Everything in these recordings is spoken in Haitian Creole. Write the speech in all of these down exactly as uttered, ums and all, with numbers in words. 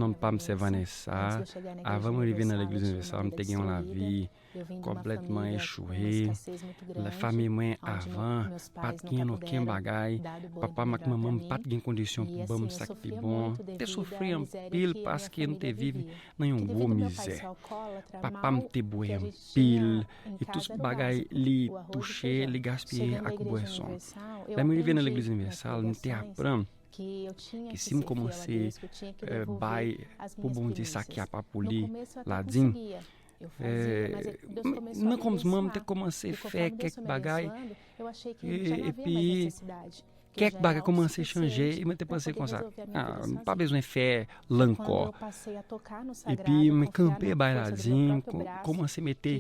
Non pa m se Vanessa. Avan mwen rive nan Legliz Inivèsal, m te gen yon lavi konplètman echwe. Fanmi mwen avan pa t gen okenn bagay. Papa m ak manman m pa t gen kondisyon pou ban m sa k pi bon. M te soufri anpil paske m te viv nan yon gwo mizè. Papa m te bwè anpil, e tout bagay li touche, li gaspiye ak bwèson. Lè mwen rive nan Legliz Inivèsal, m te aprann ke si m kòmanse bay pou Bondye sa ki apa pou li, ladim, nan kòmansman m te kòmanse fè kèk bagay, epi kèk bagay kòmanse chanje, e mwen te panse konsa, ah, m pa bezwen fè l ankò. Epi mwen kanpe bay ladim, kòmanse mete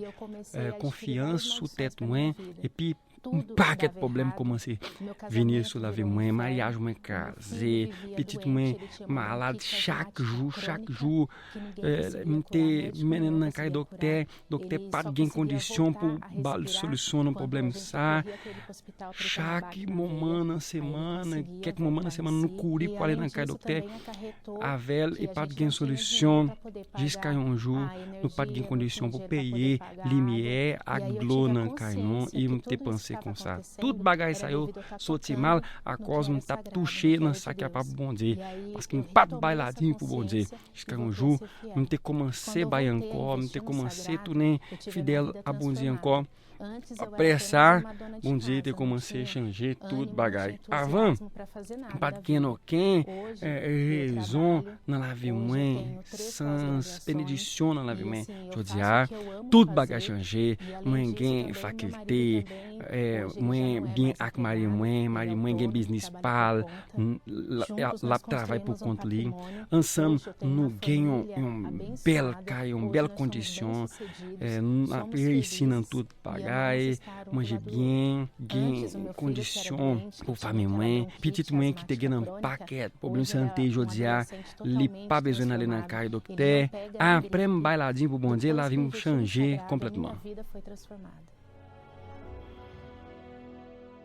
konfyans sou tèt mwen, epi yon pakèt pwoblèm kòmanse vini sou lavi mwen, maryaj mwen kraze, pitit mwen malad chak jou, chak jou. M te mennen l nan kay doktè, doktè pa t gen kondisyon pou ba l solisyon nan pwoblèm sa. Chak moman nan semann, kèk moman nan semann, nou kouri pou ale nan kay doktè avè l, e pa t gen solisyon. Jiska yon jou, nou pa t gen kondisyon pou peye limyè ak dlo nan kay nou, e m te panse konsa. Tout bagay sa yo soti mal akòz m t ap touche nan sa k apa pou Bondye, paske m pa t bay ladim pou Bondye. Jiska yon jou, m te kòmanse bay ankò, m te kòmanse tounen fidèl a Bondye ankò. Apre sa, Bondye te kòmanse chanje tout bagay. Avan, m pa t gen okenn rezon nan lavi mwen, sans, benediksyon nan lavi mwen. Jodi a, tout bagay chanje. Mwen gen fakilte, mwen byen ak mari mwen, mari mwen gen biznis pa l, l ap travay pou kont li. Ansanm, nou gen yon bèl kay, yon bèl kondisyon. N ap reyisi nan tout bagay, manje byen, gen kondisyon pou fanmi mwen. Pitit mwen ki te gen nan pakèt pwoblèm sante, jodi a, li pa bezwen ale nan kay doktè. Apre m bay ladim pou Bondye, lavi m chanje konplètman.